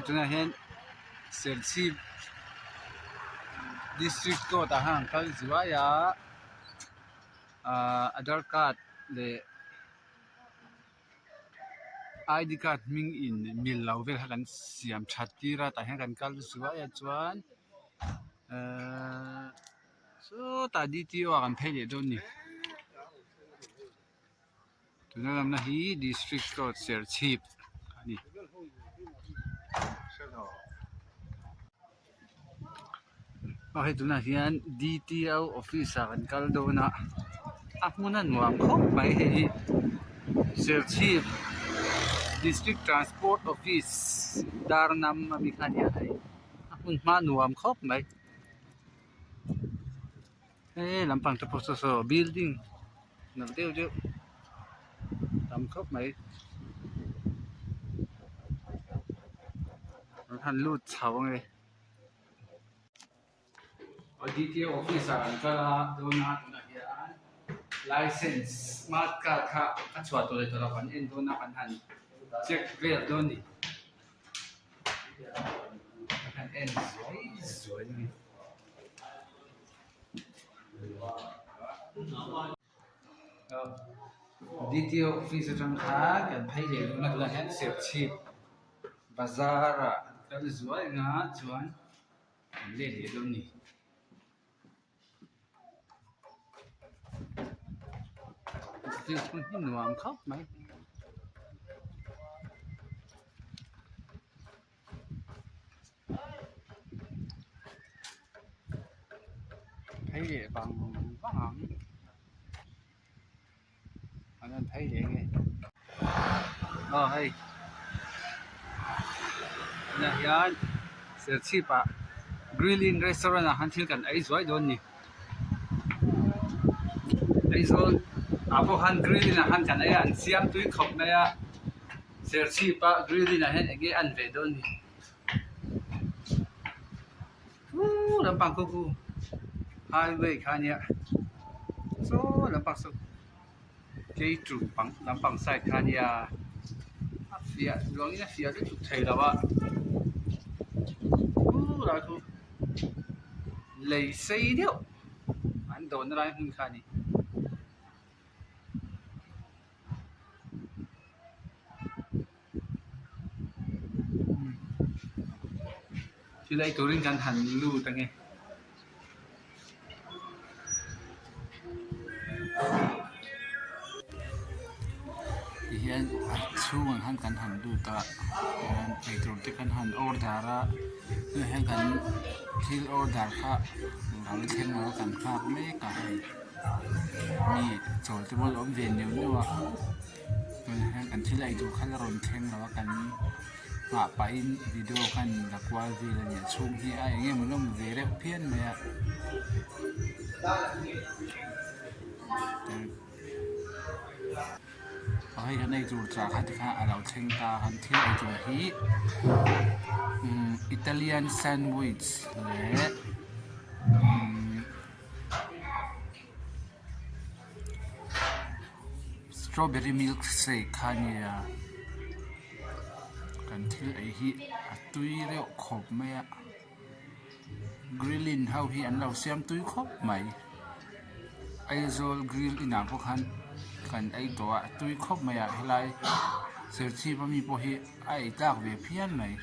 tunah hian Serchhip district court ah khan an kal zuai a ahh aadhar card leh I D card hming in mil lo vel kha kan siam that tir a tah hian kan kal zuai a chuan ehh sawtah D T O ah kan phei leh dawn a ni. Tuna lamna hi district court Serchhip a ni. Aw hei tunah hian D T O office ah kan kal dawn a a hmun a nuam khawp mai hei hi Serchhip district transport office dar nam ami kha a nia hei a hmun hma nuam khawp mai he lampang te pawh saw saw building nalh deuh deuh tam khawp mai an han lut chho ange. D T O office ah kan kal a dawn a tunah hian license smart card kha a chhuah tawh leh tawh loh kan en dawn a kan han check vel dawn a ni kan han en zuai zuai a ni. D T O office atang khan kan phei leh dawn a tunah hian Serchhip bazar ah an kal zuai ang a chuan an let leh dawn a ni. Office hmun hi nuam khawp mai. Phei leh vang vang ang an rawn phei leh nge aw hei tunah hian Serchhip ah grill in restaurant ah khan thil kan ei zuai dawn a ni Aizawl ah pawh khan grill in ah khan kan ei a an siam tui khawp mai a. Serchhip a grill inah hian eng nge a an ve dawn ni huuu lampang khaw khu highway kha ania saw lampang saw keitum pang lampang side kha ania a fiah duangin a fiah lutuk thei lo a huuu lai khu lei sei deuh an dawhna lai hmun kha a ni. Thil ei turin kan han lut ange. Tihian a chhungah khan kan han lut a tihian eitur te kan han order a tunah hian kan thil order kha alo thleng lo a kan nghak mek a hei. Mi chawl te pawh a awm ve neuh neuh a tunah hian kan thil ei tur kha la rawn thleng lo a kan nghah pahin video khan la kual vel a ni a chhung hi a eng emaw lawm ve reuh phian mai a aw hei kan ei tur chah kha tikhan a lo thleng ta a kan thil ei tur hi umm Italian sandwich leh umm. Strawberry milk shake kha a nia kan thil ei hi a tui reuh khawp mai a grilling ho hi an lo siam tui khawp mai Aizawl grill inah pawh khan kan ei tawh a a tui khawp mai a helai Serchhip ami pawh hi a ei tlak ve phian mai.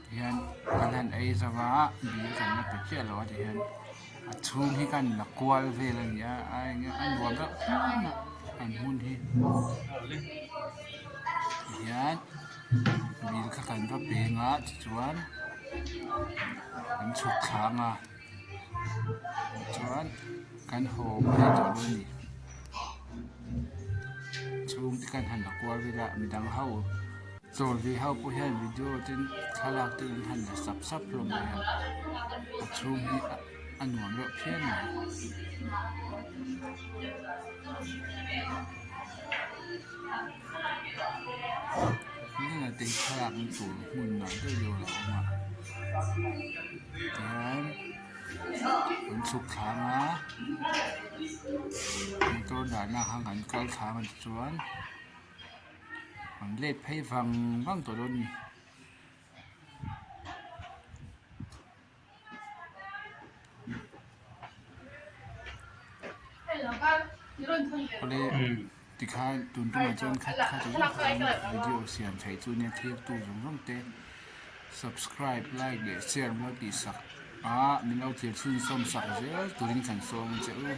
Tihian kan han ei zo a bill kan la pe chiah lo a tihian a chhung hi khan la kual vel a ni a a eng a nuam reuh phian a an hmun hi tihian bill kha kan va peng a tichuan an chhuk thla ang a tichuan kan haw mai tawh dawn a ni chhung te khan han la kual vel a midang ho. Chawl ve ho pawh hian video ten thlalak te an han la sap sap hlawm mai a a chhung hi a nuam reuh phian mai. Te thlalak na tur hmun ah deuh deuh a lo awm a tihian an chhuk thlang a motor dahna ah khan kan kal thlang a tichuan. An let phei vang vang tawh dawn a ni. Awle tikhan tun tumah chuan khat khat zawng khan video siam theih chu nia thil tu zawng zawng te subscribe like leh share min lo tih sak a min lo thil chhunzawm sak zel turin kan sawm che u.